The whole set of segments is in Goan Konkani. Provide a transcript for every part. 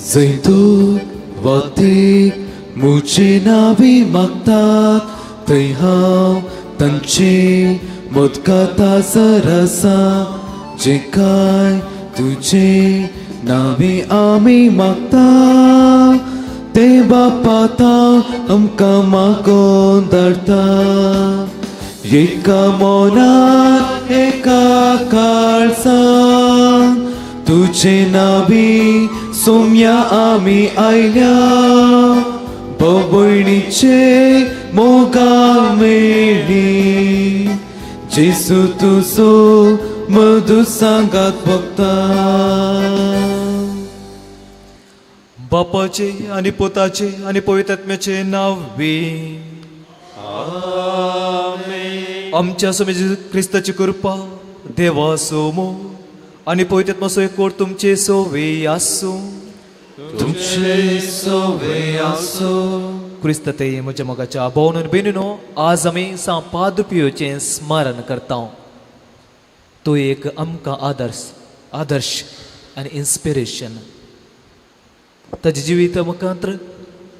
जंय दूख वा तीख म्हजे नांवी मागतात थंय हांव तांचे मोदकाता सर आसा जें कांय तुजे नांवी आमी मागता तें बापाता आमकां मागोन धाडटा. एका मनान एका काळजान तुजे नांवी सोम्या आमी आयल्या भोवभयणीचे मोगा मेळ्ळी जेजू तुजो मधु सांगात भोगता. बापाचे आनी पुताचे आनी पवित्र आत्म्याचे नांव वी. आमच्या स्वामी जेजू क्रिस्ताची कृपा, देवाचो मोग आनी पवित्र आत्म्याचो एकवट तुमचे सोवे आसूं. तुमचे सोवे आसूं. क्रिस्त ते म्हज्या मोगाच्या भोवन आनी भयणीनो, आज आमी सांव पाद्र पियोचें स्मरण करता. तो एक आमकां आदर्श आनी इन्स्पिरेशन. ताजें जिवीत मुखांत्र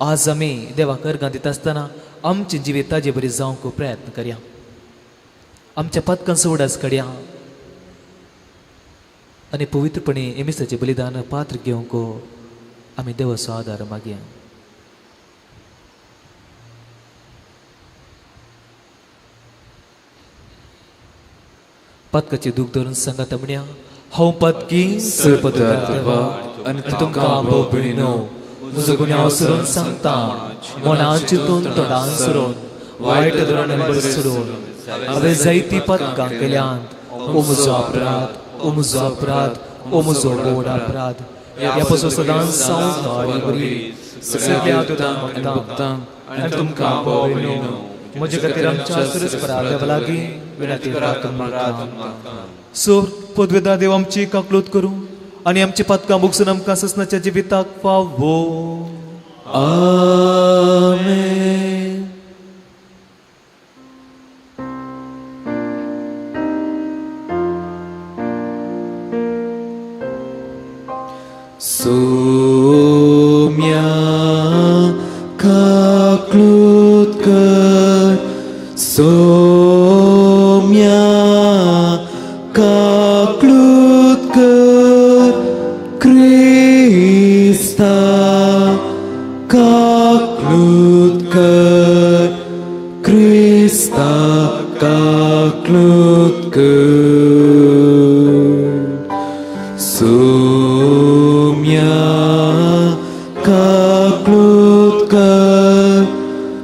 आज आमी देवाक अर्गां दिता आसतना आमचें जिवीत ताजे बरी जावंक प्रयत्न करया. आमच्या पातकांचो उडास काडया आनी पवित्रपणे एमिसाचें बलिदान पात्र घेवंक आमी देवाचो आदार मागया. पातकाचें दूख धरून सांगात म्हणया, हांव पातकी देवा आनी तुमकां भोव भयणीनो म्हजो गुन्यांव सोडून सांगता, मनान चिंतून तोंडान सोडून वायट धोरण सोडून हांवें जायतीं पातकां केल्यांत. ओ म्हजो अपराध, ओ म्हजो अपराध, ओ म्हजो व्हड अपराध. ह्या पासून सदांच सावंत बरी सगळ्या दुतांक आनी भक्तांक आनी तुमकां भोव भयणीनो म्हजे खातीर आमच्या सुरसपरा देवा लागीं विनंती करात मागता. सो पदवेदा देव आमची काकलूत करूं आनी आमची पातकां भोगसून आमकां ससनाच्या जिविताक फावो. आमेन. सोम्या काकलूत कर, सोम्या काकलूत कर, क्रिस्ता काकलूत कर, क्रिस्ता काकलूत कर. सोम्या काकलूत कर,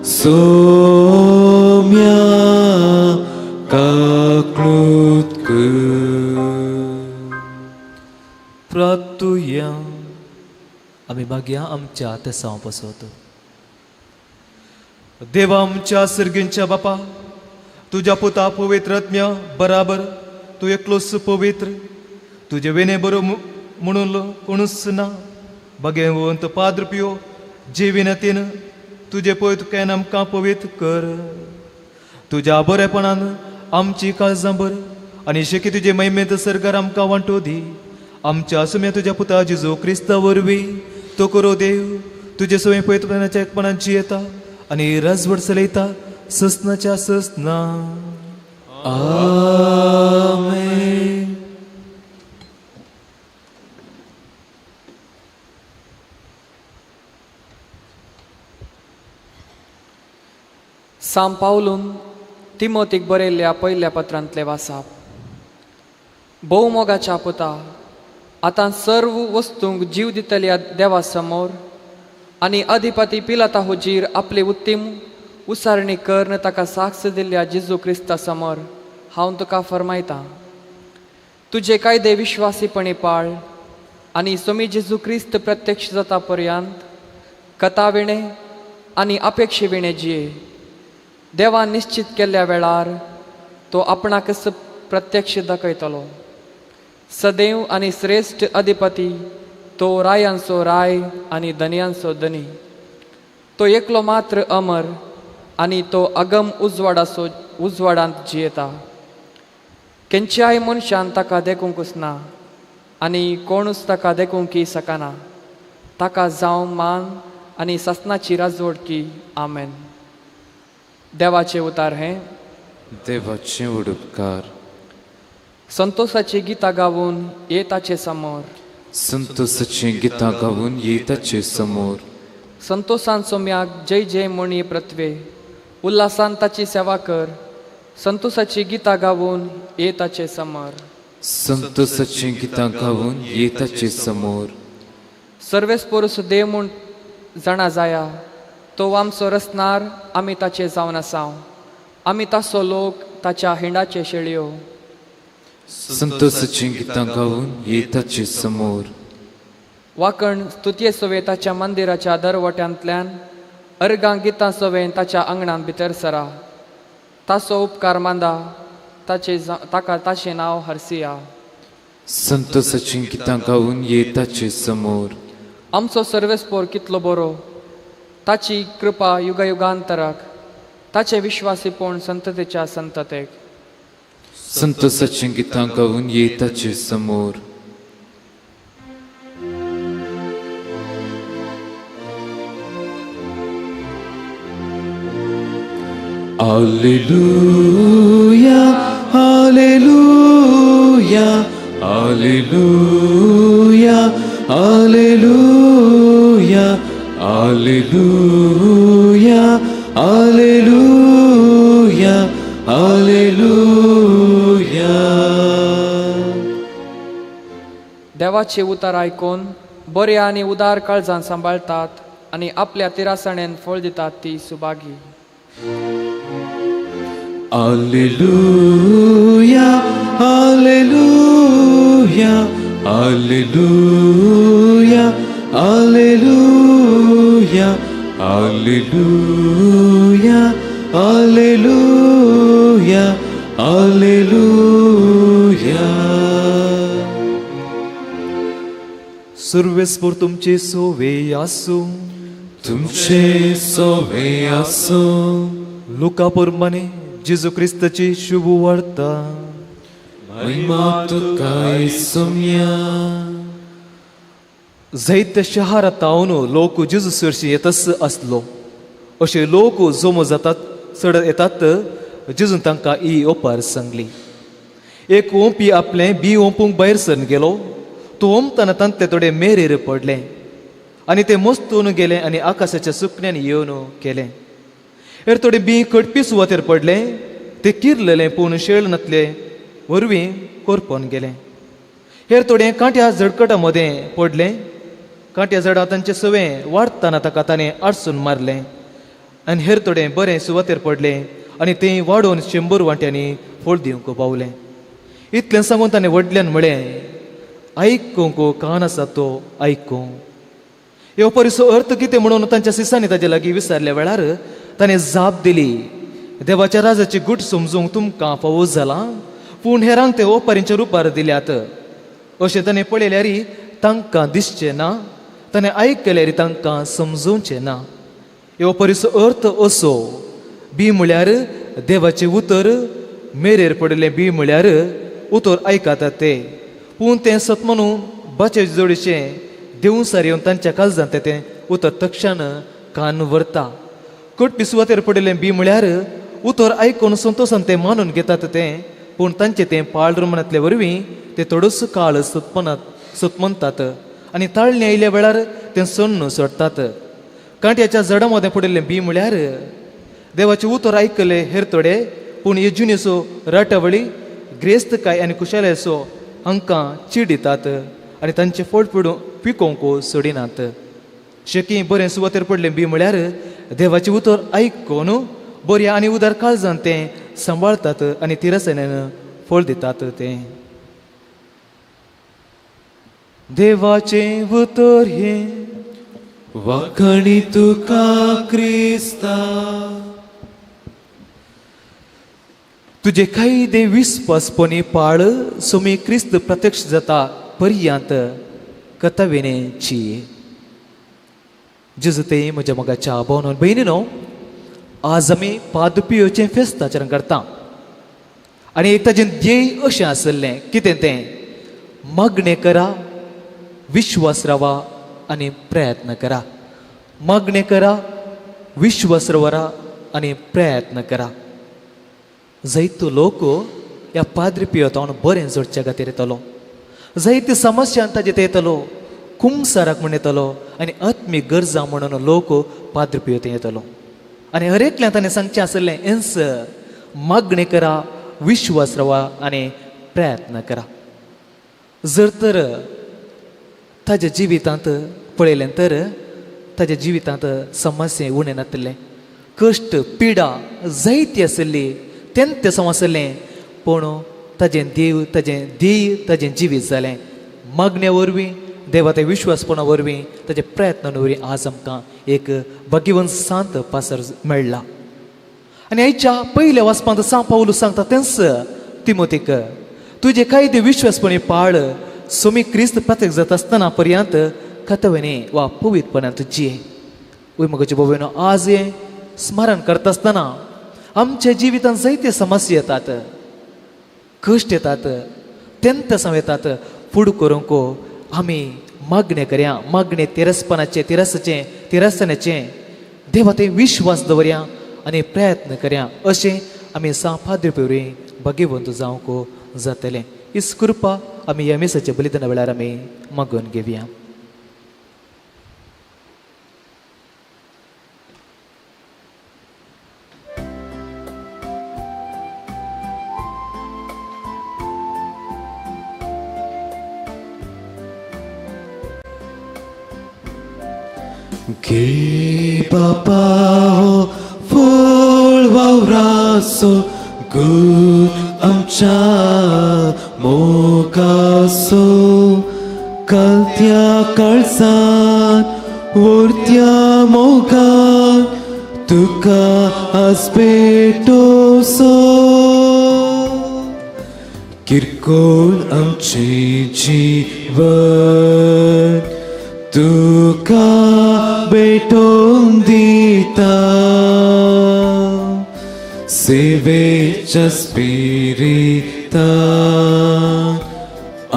सोम्या काकलूत कर. प्रार्थुया. आमी मागया आमच्या तेसांव पसत. देवा आमच्या सर्गींच्या बापा, तुज्या पुता पवित्र आत्म्या बराबर तूं एकलोच पवित्र, तुजे वेने बरो म्हणून कोणूच ना. भगवंत पाद्र पियो जे विनतीन तुजे पवित्र can आमकां पवित्र कर. तुज्या बरेपणान आमची काळजां भर आनी शेकी तुजे महिमेंत सरकार आमकां वांटो दी. आमच्या सुम्या तुज्या पुता जेजू क्रिस्ता वरवीं तो करो देव तुजे सवय पवित्रपणाच्या एकपणान जियेता आनी राजवट चलयता ससनाच्या ससना. आमेन. सांव पावलून तिमोतीक बरयल्ल्या पयल्या पत्रांतले वासाप. भोवमोगाच्या पुता, आतां सर्व वस्तूंक जीव दितल्या देवा समोर आनी अधिपती पिलाता हुजीर आपली उत्तीम उसारणी करून ताका साक्ष दिल्ल्या जेजू क्रिस्ता समोर हांव तुका फरमायतां, तुजे कायदे विश्वासीपणी पाळ आनी स्वामी जेजू क्रिस्त प्रत्यक्ष जाता पर्यंत कथाविणे आनी अपेक्षे विणे जिये. देवान निश्चित केल्ल्या वेळार तो आपणाकच प्रत्यक्ष दाखयतलो. सदैव आनी श्रेश्ठ अधिपती तो रायांचो राय आनी धनयांचो धनी, तो एकलो मात्र अमर आनी तो अगम उजवाडाचो उजवाडांत जियेता. खंयच्याय मनशान ताका देखूंकच ना आनी कोणूच ताका देखूंकय शकना. ताका जावं मान आनी सासनाची राजवडकी. आमेन. देवाचे उतार हें. देवाचे उपकार. संतोषाची गितां गावून ये ताचे समोर. संतोषाची गितां गावून ये ताचे समोर. संतोषान सोम्याक जय जय म्हणी पृथ्वे, उल्हासान ताची सेवा कर. संतोषाची गितां गावून ये ताचे समोर. संतोषाची गितां गावून ये ताचे समोर. सर्वेस्पोरूस देव म्हूण जाणा जाया, तो आमचो रचणार, आमी ताचे जावन आसाव. आमी ताचो लोक, ताच्या हिंडाचे शेळयो. संतोषाची गितां गावून ये ताचे समोर. वाकण स्तुतये सवे ताच्या मंदिराच्या दरवट्यांतल्यान, अर्गां गितां सवे ताच्या आंगणांत भितर सरा. ताचो उपकार मांदा, ताचे ताका ताचें नांव हरसिया. संतोषाची गितां गावून ये ताचे समोर. आमचो सर्वेस्पोर कितलो बरो, ताची कृपा युगायुगांतराक, ताचे विश्वासीपण संततेच्या संततेक. संतोषाची गितां गावून ये ताचे समोर. Alleluia, Alleluia, Alleluia, Alleluia, Alleluia, Alleluia, Alleluia. देवाचे उतार आयकून बऱ्या आनी उदार काळजान सांबाळतात आनी आपल्या तिरासणेन फळ दितात ती Subhagi. Alleluia, Alleluia, Alleluia, Alleluia, Alleluia, Alleluia, Alleluia. सुर्वेस्पोर तुमचे सोवे आसूं. तुमचे सोवे आसूं. लुका प्रमाणे जेजू क्रिस्ताची शुभ वार्ता. महिमा तुका येसुम्या. जैत्य शहरांत लोक जेजू सरशी येतच आसलो. अशे लोक जमो जातात चड येतात. जेजून तांकां ही ओपार सांगली. एक ओंपी आपलें बी ओंपूंक भायर सरून गेलो. तो ओंपतना तांतले थोडे मेरेर पडले आनी ते मस्तून गेले आनी आकाशाच्या सुकण्यान येवन केलें. हेर थोडे बी कडपी सुवातेर पडले, ते किरलेले पूण शेळ नातले वरवीं कोरपोन गेले. हेर थोडे कांट्या झडकटा मदें पडले. कांट्या झाडां तांचे सवे वाडटना ताका ताणें आडसून मारलें. आनी हेर थोडे बरें सुवातेर पडले आनी ते वाडोवन 100 वांट्यांनी फळ दिवंक पावलें. इतलें सांगून ताणें व्हडल्यान म्हळें, आयकूंक कान आसा तो आयकूं. हे ओपारीचो अर्थ कितें म्हणून तांच्या सिसांनी ताजे लागीं विचारल्या वेळार ताणें जाप दिली, देवाच्या राजाची गूट समजूंक तुमकां फावो जालां, पूण हेरांक ते ओपारींच्या रुपार दिल्यात. अशें ताणें पळयल्यार तांकां दिसचें ना, ताणें आयकल्यार तांकां समजूचें ना. हे ओपारीचो अर्थ असो, बी म्हळ्यार देवाचें उतर, मेरेर पडिल्लें बी म्हळ्यार उतर आयकतात ते, पूण तें सतमनू बाचे जोडीचें देवूसार येवन तांच्या काळजांत तें उतर तक्षण कान व्हरता. कटपी सुवातेर पडिल्लें बी म्हळ्यार उतर आयकून संतोशान तें मानून घेतात तें, पूण तांचें तें पाळ रुमणांतले वरवीं ते थोडोसो काळ सतमनतात आनी ताळणी आयिल्ल्या वेळार तें सण्ण सोडटात. कांट्याच्या झाडां मदें पडिल्लें बी म्हळ्यार देवाचें उतर आयकलें हेर थोडे, पूण येजुनेचो राटावळी ग्रेस्तकाय आनी कुशालायचो हांकां चिडितात आनी तांचें फळ पिकोवंक सोडिनात. शेकी बरें सुवातेर पडलें बी म्हळ्यार देवाचें उतर आयकून बऱ्या आनी उदार काळजान तें सांबाळतात आनी तिरसण्यान फळ दितात तें. देवाचें उतर हें. वाखणी तुका क्रिस्ता. तुजे कायदे विस्वासपणी पाळ, सोमी क्रिस्त प्रत्यक्ष जाता पर्यांत कथविनेची. जेजू ते म्हज्या मोगाच्या भोवन भयणीनो, आज आमी पादपियोचें फेस्त आचरण करता आनी एक ताजें ध्येय अशें आसलें, कितें तें? मागणें करा, विश्वास रावा आनी प्रयत्न करा, मागणें करा, विश्वास दवरा आनी प्रयत्न करा. जायतो लोक ह्या पाद्री पियोतावन बरें जोडच्या खातीर येतलो, जायते समस्यान ताजेर येतलो, कुमसाराक म्हूण येतलो आनी आत्मीक गरजां म्हणून लोक पाद्री पियोत येतलो. आनी हर एकल्यान ताणें सांगचें आसलें हेंच, मागणें करा, विश्वास रावा आनी प्रयत्न करा. जर तर ताज्या जिवितांत पळयलें तर ताज्या जिवितांत समस्या उणें नासलें, कश्ट पिडा जायती आसली, तें तें आसलें, पूण ताजें देव ताजें ध्येय ताजें जिवीत जालें. मागण्या वरवीं देवा ते विश्वासपणा वरवीं ताच्या प्रयत्नां वरवीं आज आमकां एक भाग्यवंत सांत पासर मेळ्ळा. आनी आयच्या पयल्या वाचपांत सांव पावलू सांगता तेंच तिमोतीक, तुजे कायदे विश्वासपणी पाळ, सोमी क्रिस्त प्रत्यक्ष जाता आसतना पर्यंत कथवेने वा पवित्रपणान जिये. वय म्हज्या बाबांनो, आज हें स्मरण करता आसतना आमच्या जिवितांत जायते समस्या येतात, कश्ट येतात, तेंतसां येतात. फुड करूंक आमी मागणें करया, मागणें तिरसपणाचें तिरसाचें तिरसण्याचें देवा ते विश्वास दवरया आनी प्रयत्न करया. अशें आमी सांव पाद्री वरवीं भाग्यवंत जावंक जातलें. हीच कृपा आमी ह्या मिसाच्या बलिदाना वेळार आमी मागून घेवया. घे बापा हो फळ वावराचो गूण आमच्या मोगाचो, कलत्या काळजान वरत्या मोगान तुका आज भेटोसो. किरकोळ आमचें जीवन तुका भेटोवन दिता, सेवेच्या स्पिरितान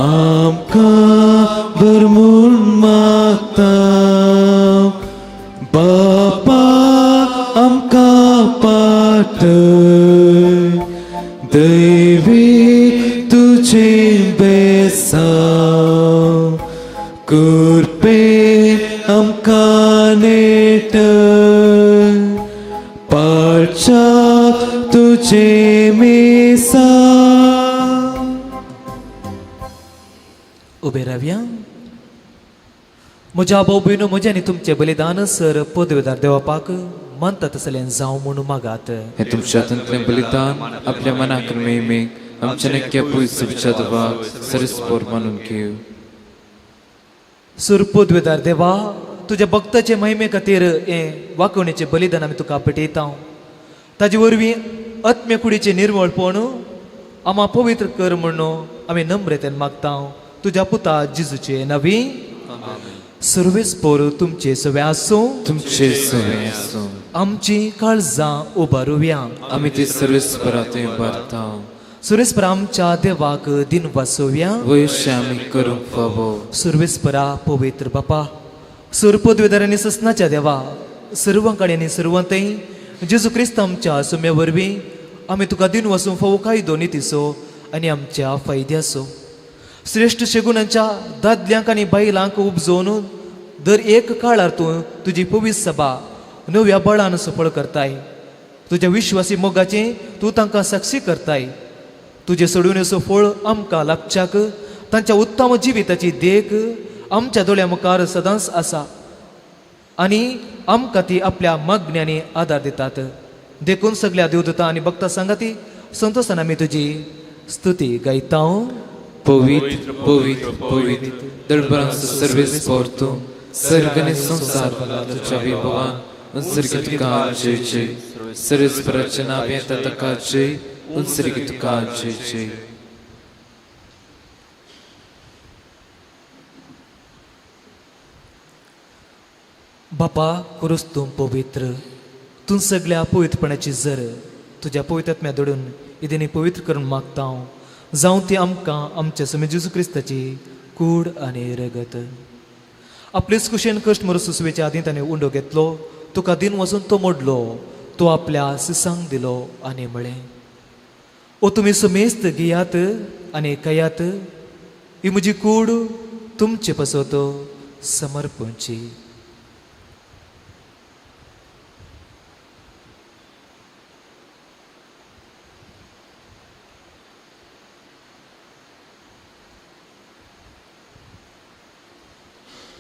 आमकां भर म्हूण मागता. बापा आमकां पाटय, दैवी तुजें बेसांव, कृपेन आमकां नेटय, पाळच्याक तुजें मिसांव. उबे रावया. म्हज्या भाव भयणो, म्हजें आनी तुमचें बलिदान सर पदवेदार देवापाक मानता तसलें जावं म्हूण मागात. हें तुमच्या हातांतलें बलिदान आपल्या मनाक मेमेक आमच्या नक्क्या पयस तुमच्या देवाक सरस्पोर मानून घेव. सुर पदवेदार देवा, तुज्या भक्ताचे महिमे खातीर हें वाकोवणेचें बलिदान आमी तुका पेटयता. ताजे वरवीं आत्म्य कुडीचें निर्मळपण आमा पवित्र कर म्हणून आमी नम्रतेन मागता. तुज्या पुता जिजूचे नवी सर्वेस पोर तुमचे सवे आसूं, तुमचे सवे आसूं. आमची काळजां उबारुया, आमी ती सर्वेस्परांत उबारता. सुरेस्परा आमच्या देवाक दिन वासोवया, वयशे आमी करूंक फावो. सुर्वेस्परा पवित्र बापा, सुर पदवेदार आनी ससनाच्या देवा, सर्वां कडेन आनी सर्वांतय जेजू क्रिस्त आमच्या सुम्या वरवीं आमी तुका दिन वासूंक फावो कायदो नितीचो आनी आमच्या फायद्याचो. श्रेश्ठ शेगुणांच्या दादल्यांक आनी बायलांक उपजोवन दर एक काळार तूं तुजी पवित्र सभा नव्या बळान सफळ करताय. तुज्या विश्वासी मोगाचें तूं तांकां साक्षी करताय. तुजें सोडवणेचो फळ आमकां लाभच्याक तांच्या उत्तम जिविताची देख आमच्या दोळ्या मुखार सदांच आसा आनी आमकां ती आपल्या मागण्यांनी आदार दितात. देखून सगल्या देवदूतां आनी भक्तां सांगाती संतोशान आमी तुजी स्तुती गायता. पवित्र पवित्र पवित्र दळबरांचो सर्वेस्पोर तूं, सर्ग आनी संवसार तुज्या विभवान उत्सर्गी तुका जय जय. सर्वेस्पराचें नांव येता ताका जय, उत्सर्गी तुका जय जय. बापा करूच तूं पवित्र, तूं सगल्या पवित्रपणाची जर तुज्या पवित्र आत्म्या दोडून इदेनी पवित्र करून मागता. जावं ती आमकां आमच्या स्वामी जेजू क्रिस्ताची कूड आनी रगत. आपलेच कुशेन कश्ट मरो सुसवेच्या आदीं ताणें उंडो घेतलो, तुका दिन वचून तो मोडलो, तो आपल्या सिसांक दिलो आनी म्हळें, ओ तुमी समेस्त घेयात आनी खायात, ही म्हजी कूड तुमचे पासत समर्पणची.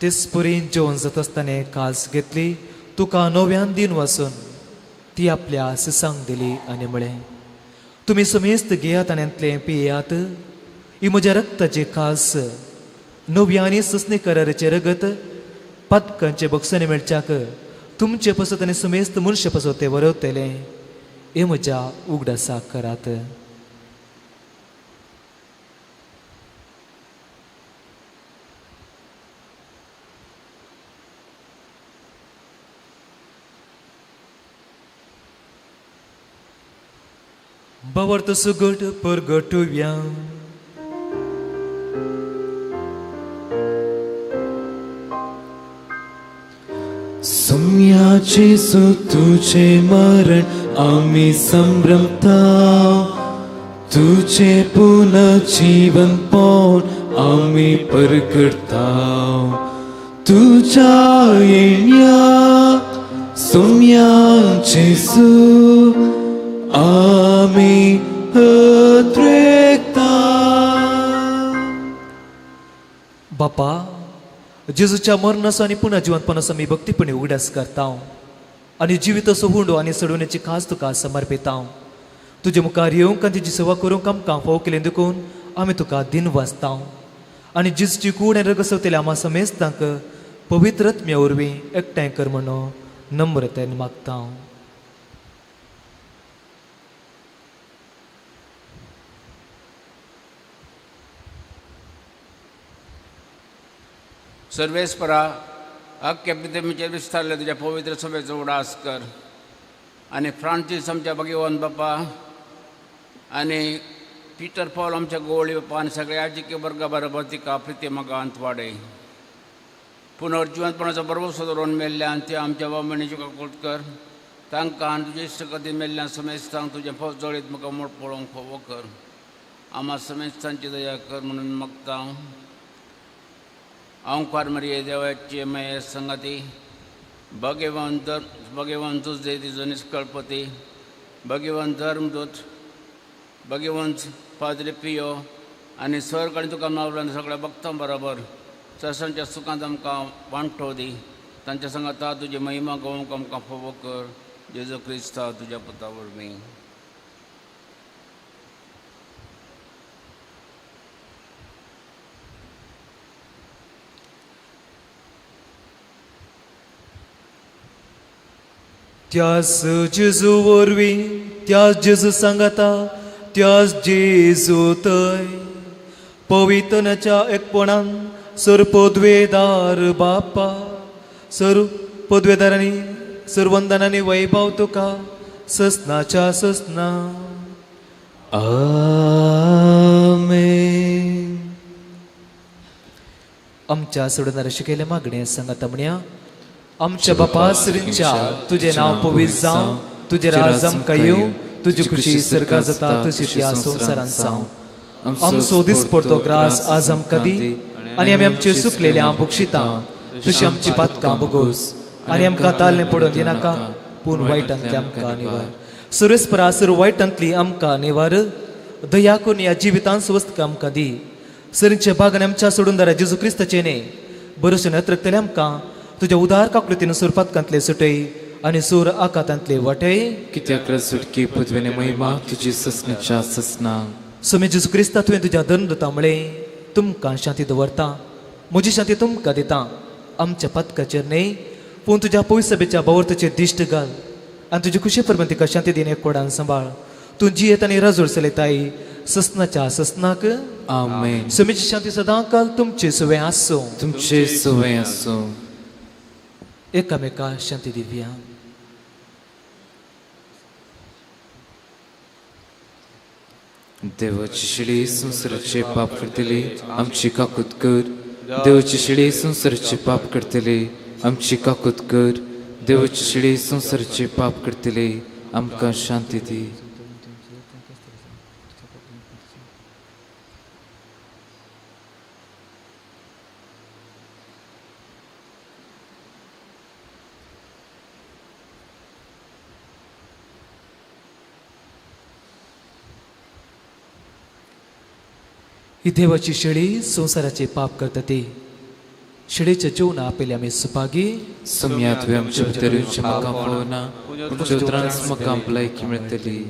तेच परीन जेवण जाता आसतना कास घेतली, तुका नव्यान दिन वाचून ती आपल्या सिसांक दिली आनी म्हळें, तुमी समेस्त घेयात आनी हांतलें पियात, ही म्हज्या रक्ताची कास नव्या आनी ससनी कराराचें रगत पातकांचे बक्षांनी मेळच्याक तुमचे पासत आनी समेस्त मनशा पासत तें बरवतलें, हें म्हज्या उगडासाक करात. भावार्थ सुगट परगटुया. सुम्या जेजू तुझे मरण आम्ही संभ्रमता, तुझे पुनर्जीवन पण आम्ही परगटता. तुझ्या येण्या सुम्या जेजू आम्ही अद्रेकता. बापा, जेजूच्या मरणाचो आनी पुनः जिवंतपणाचो आमी भक्तीपणी उगडास करता आनी जिविताचो हुंडो आनी सडवण्याची खास तुका समर्पिता. तुजे मुखार येवंक आनी तुजी सेवा करूंक आमकां फावो केलें देखून आमी तुका दिन वाचता आनी जेजूची कूड आनी रगत सोंपतल्या आमा समेस्तांक पवित्र आत्म्या वरवीं एकठांय कर म्हणून नम्रतेन मागता. सर्वेस्परा अख्ख्या पृथ्वीचेर विस्तारले तुज्या पवित्र सभेचो उडास कर आनी फ्रांसीस आमच्या भगवान बापा आनी पिटर पॉल आमच्या गोवळी बापा आनी सगळ्या राजकीय वर्गा बरोबर तिका प्रिती मगांत वाडय. पुनर्जिवंतपणाचो भरवसो दवरून मेल्ल्यान ते आमच्या बामणीची काकूट कर, तांकां आनी तुजे इश्टगती मेल्ल्यान समेस्तांक तुजें फौजळीत म्हाका मोड पळोवंक फावो कर. आमा समेस्तांची दया कर म्हणून मागता. ओंकार मरिये देवाचे मये संगती भगवंत भगवंत तुझे तिजो निष्कळपती भगवंत धर्मदूत भगवंत पाद्रे पियो आनी स्वर्ग आनी तुका मावल्यान सगळ्या भक्तां बरोबर सरसांच्या सुखांत आमकां वांटो दी. तांच्या सांगाता तुजी महिमा गोवंक आमकां फावो कर. जेजू क्रिस्ता तुज्या पुता वरवीं. त्यास जेजू वरवीं, त्यास जेजू सांगाता, त्यास जेजू थंय पवित्रनाच्या एकपणान सर पदवेदार बापा, सर पदवेदारांनी सरवंदनांनी वैभव तुका ससनाच्या ससना. आमेन. आमच्या सोडणाऱ्या शिकयल्या मागणें सांगाता म्हणया. आमच्या बापा सरींच्या तुजें नांव पवित्र जावं, तुजें राज आमकां येवं, तुजी खुशी सर्गां जाता तशी त्या संवसारांत जावं. आमचो दिसपडतो ग्रास आज आमकां दी आनी आमी आमचे सुकलेल्या बक्षिता तशी आमची पातकां बगोस आनी आमकां तालने पडोवन दिनाका, पूण वायटांतली आमकां निवार. सुरेस्परा सर वायटांतली आमकां निवार, दया करून ह्या जिवितांत स्वस्थ आमकां दी. सरींच्या बागान आमच्या सोडून दारा जेजू क्रिस्ताचें न्ही बरोसो नत्रकतले आमकां तुज्या उदार काकळुतीन सुरपातकांतले सुटय आनी सूर आकातांतले वाटय. कित्याक सुटकी पदवेने महिमा तुजी ससनाच्या ससना. स्वामी जेजू क्रिस्ता तुवें तुज्या धर्मदूता म्हळें, तुमकां शांती दवरता, म्हजी शांती तुमकां दिता. आमच्या पातकाचेर न्हय पूण तुज्या पयसभेच्या भावार्थाचेर दिश्ट घाल आनी तुजी खुशी प्रमाण तिका शांती दिन एकवटान सांबाळ. तूं जियेत आनी राजोड चलयताय ससनाच्या ससनाक. आमेन. स्वामीची शांती सदां काल तुमचे सुवें आसूं. तुमचे सुवें आसूं. एकामेका शांती दिवया. देवाची शिडी संवसाराचे पाप करतली आमची काकूत कर. देवाची शिडी संवसाराचे पाप करतले आमची काकूत कर. देवाची शिडी संवसाराचे पाप करतले आमकां शांती दी. ही देवाची शेळी संवसाराचे पाप करता ती शेळीच्या जेवणा आपले आमी सुपागी. सोम्या तुवें आमच्या भितर येवचें म्हाका फावना, पूण तुज्या उतरानच म्हाका भलायकी मेळटली.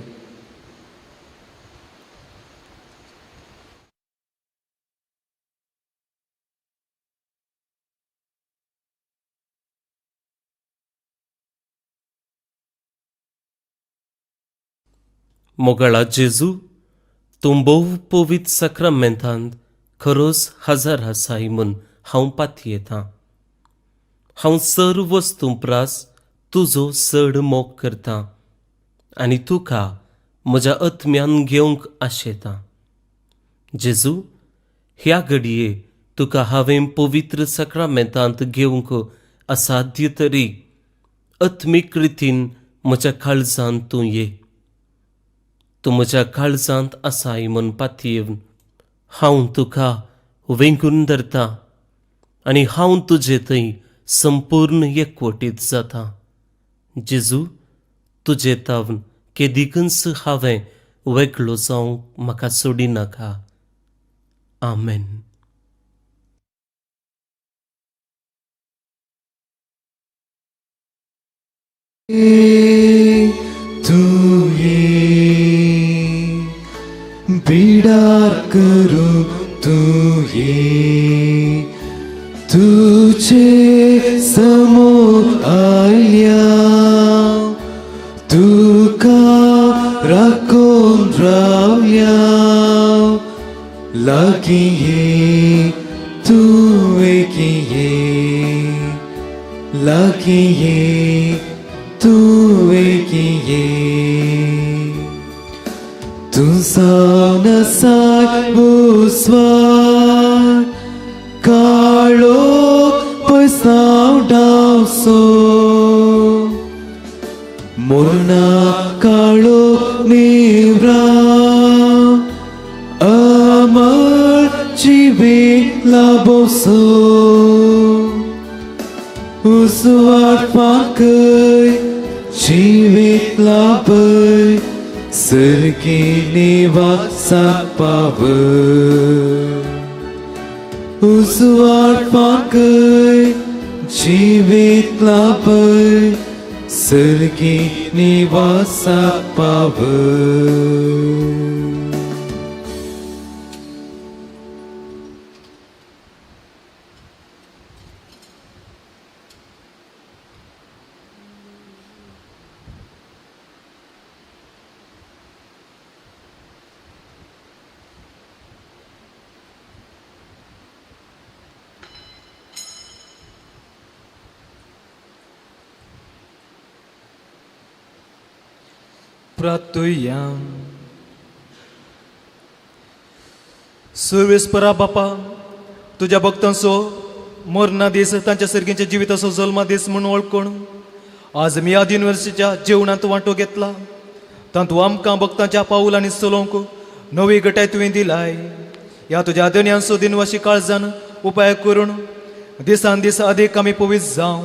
मोगाळा जेजू, तूं भोव पवित्र साक्रामेंतांत खरोच हजर आसाय म्हूण हांव पातयेतां. हांव सर्व वस्तूं प्रास तुजो चड मोग करतां आनी तुका म्हज्या आत्म्यान घेवंक आशेतां. जेजू, ह्या घडये तुका हांवें पवित्र साक्रामेंतांत घेवंक असाध्य तरी आत्मीक रितीन म्हज्या काळजांत तूं ये. तूं म्हज्या काळजांत आसाय म्हूण पातयेवन हांव तुका वेंगून धरतां आनी हांव तुजे थंय संपूर्ण एकवटीत जाता. जेजू, तुजे तावन केदिकूच हांवें वेगळो जावंक म्हाका सोडिनाका. आमेन. बिडार करूं तुये तुझे समो आयल्या, तुका राखून रावल्या, लागीं ये तूं एकी ये, लागीं ये तूं एकी ये. तूं जावन आसाय बुसवाट, काळोख पयसाव डावसो, मोरना काळोख निवरा, अमर जिवीत लाभोसो. उजवाड पाकय जिवीत लाभय, सर्गी निवासाक पावय. उजवाड पाकय जिवीत लाभय, सर्गी निवासाक पावय. प्रार्थुया. सुरवेस्परा बापा, तुज्या भक्तांचो मरणा दीस तांच्या सर्गींच्या जिविताचो जल्मा दीस म्हूण वळखून आज मियाद युनिवर्सिटीच्या जेवणांत वांटो घेतला. तातूंत आमकां भक्तांच्या पावलांनी चलोवंक नवी गटाय तुवें दिलाय. ह्या तुज्या धनयांचो दिनवाशी काळजान उपाय करून दिसान दीस अदीक आमी पवित्र जावं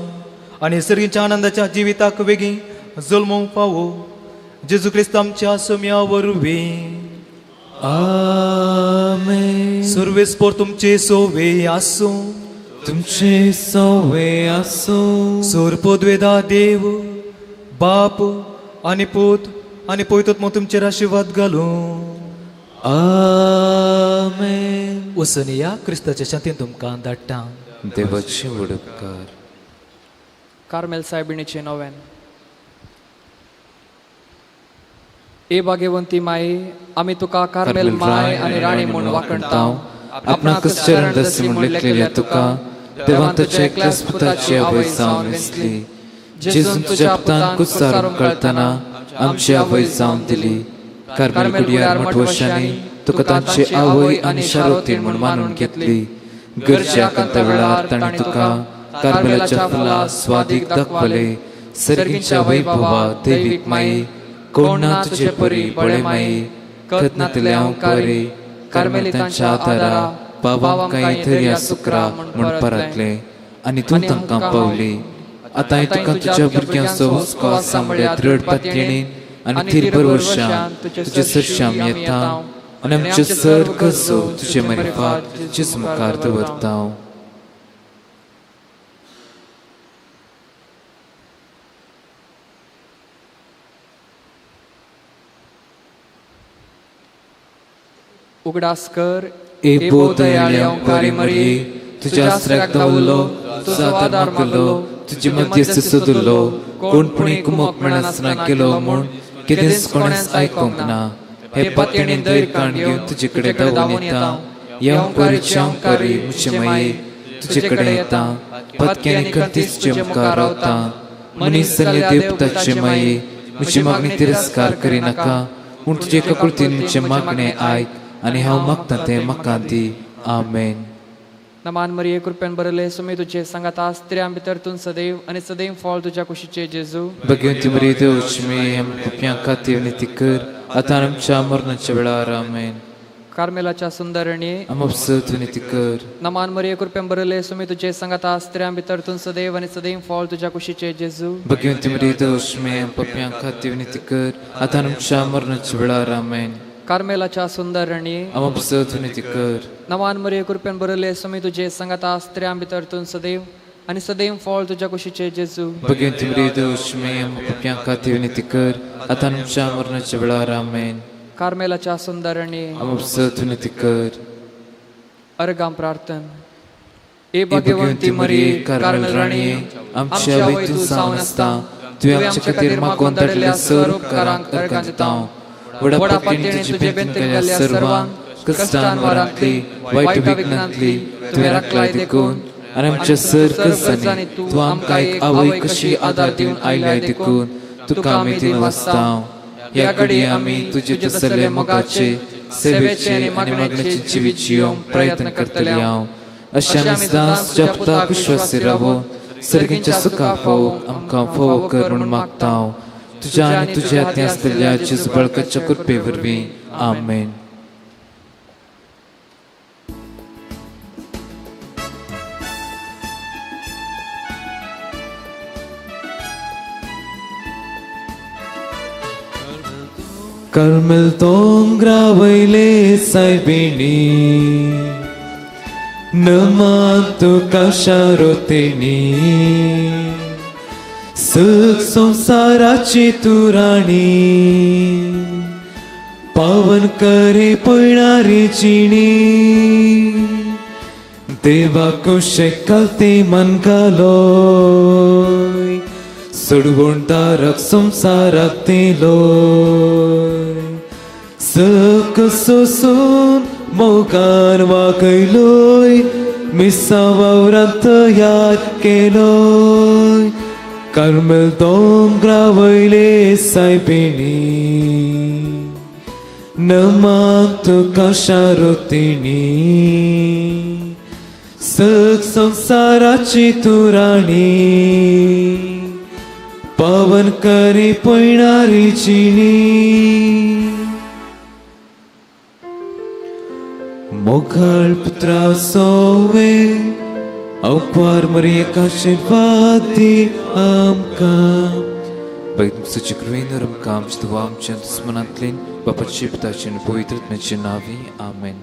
आनी सर्गींच्या आनंदाच्या जिविताक वेगीं जल्मूंक पावो. जेजू क्रिस्त आमच्या सोम्या वरवीं. आमेन. सुरवेस्पोर तुमचे सोवे आसूं, तुमचे सोवे आसूं. सोरपोद्वेदा देव बाप आनी पूत आनी पवित्र तुमचेर आशिर्वाद घालूं. आमेन. वचून या क्रिस्ताच्या शांतीन तुमकां धाडटा. देवाचे व्हड उपकार. कार्मेल सायबिणीचे नोवेन. ए भाग्यवंती माई, आमी तुका कार्मेल माय आनी राणी म्हूण वाखणता. आपणाक चरण दसी म्हूण लेखलेल्या तुका देवान तुज्या एकल्याच पुताची आवय जावन वेंचली. जेजून तुज्या पुतान कुस्तारून कळतना आमची आवय जावन दिली. कार्मेल गुडियार मठवशांनी तुका तांची आवय आनी शारोतीण म्हूण मानून घेतली. गरज्या कांता वेळार तांणी तुका कार्मेलाच्या फुलां स्वादीक दाखवले. सर्गींच्या वैभवा दैवीक माई, कोण ना तुजे परी बळे माई, खतनातले अंकारी कार्मेलितांच्या आदारा पावाम कांय थर्या सुक्रा म्हूण परतले आनी तूं तांकां पावली. आतां तुका तुज्या भुरग्यांचो हुस्को आसा म्हळ्यार दृढ पातयेणीन आनी थिरभर वर्षां तुजे सरशी आमी येता आनी आमचे सर गरजो तुजे मरिफात जेजू मुखार दवरता. उगडास कर ए भोव दयाळी ओंकारी मरिये, तुज्या आसऱ्याक धांवलो, तुजो आदार मागलो, तुजे मध्यस्थ सोदलो, कोण पुणी कुमक मेळनासतना केलो म्हूण केदेंच कोणेंच आयकूंक ना. हे पातयेणीन धैर्य काण घेवन तुजे कडेन धांवून येता. ह्या ओंकारीचे ओंकारी म्हजे माये तुजे कडेन येता, पातकी आनी खंतीच तुजे मुखार रावता. मनीस जाल्ल्या देवताचे माये, म्हजी मागणी तिरस्कार करिनाका, पूण तुजे काकुळतीन म्हजें मागणें आयक आनी हांव मागता तें म्हाका दी. आमेन. नमान मरिये, कृपेन भरले, सुमी तुझे सांगाता, स्त्रियां भितर तूं सदैव आनी सदैव फळ तुज्या कुशीचे जेजू. भगवंती मरिये, देवची माये, आमकां पापयां खातीर विनंती कर, आतां आमच्या मरणाच्या वेळार. आमेन. कार्मेलाच्या सुंदरणी, आमकां विनंती कर. नमान मरिये, कृपेन भरले, सुमी तुझे सांगाता, स्त्रियां भितर तूं सदैव आनी सदैव फळ तुज्या कुशीचे जेजू. भगवंती मरिये, देवची माये, आमकां पापयां खातीर विनंती कर, आतां आमच्या मरणाच्या वेळार. आमेन. कार्मेलाच्या सुंदरणी, आमकां विनंती कर. नमान मरिये, कृपेन भरले, सुमी तुझे सांगाता, स्त्रियां भितर तूं सदैव आनी सदैव फळ तुज्या कुशीचे जेजू. भगवंती मरिये, देवची माये, आमकां पापयां खातीर विनंती कर, आतां आमच्या मरणाच्या वेळार. आमेन. कार्मेलाच्या सुंदरणी, आमकां विनंती कर. अर्गां प्रार्थन. ए भगवंती मरिये, कार्मेल राणी, आमच्या आवय तूं जावन आसता, तुवें आमचे खातीर मागून धाडिल्ल्या सर्व उपकारांक अर्गां दिता. व्हडा पातयेणीन तुजी बेंत केल्ल्या सर्वांक कश्टान वारांतली वायट विघ्नांतली तुवें राखलाय देखून आनी आमच्या सर गरजांनी तूं आमकां एक आवय कशी आदार दिवन आयल्याय देखून तुका आमी दिनवासता. ह्या घडये आमी तुजे तसले मोगाचे, सेवेचे आनी मागण्याचे जिवीत जियोवंक प्रयत्न करतले हांव. अशें आमी सदांच तुज्या पुताक विश्वासी रावून सर्गींच्या सुखा फावोवंक आमकां फावो कर म्हूण मागता हांव, तुज्या आनी तुज्या हातीं आसलेल्या जेजू बळकाच्या कृपे वरवीं. आमेन. कर्मेल दोंगरा वयले सायबिणी, नमान तुका शारोतेणी, सुख संसाराची तूं राणी, पावन करे पयणारी जिणी, देवा कुशेक घालती मन घालोय, सोडवण दाराक संवसाराक दिलोय, सक सोसून मोगान वागयलोय, मिसा वावरांत तयार केलोय, कार्मेल दोंगरा वयले सायबिणी, नमान तुका शारोतिणी, सग संवसाराची तूं राणी, पावन करी पयणारी जिणी. मोगाळ पुत्रा सोवे अवपार मरियेक आशिर्वाद दी आमकां. तुजी कृपेन आमकां आमच्या दुवा आमच्या दुस्मनांतल्यान बापाची, पुताची आनी पवित्र आत्म्याच्या नांवी. आमेन.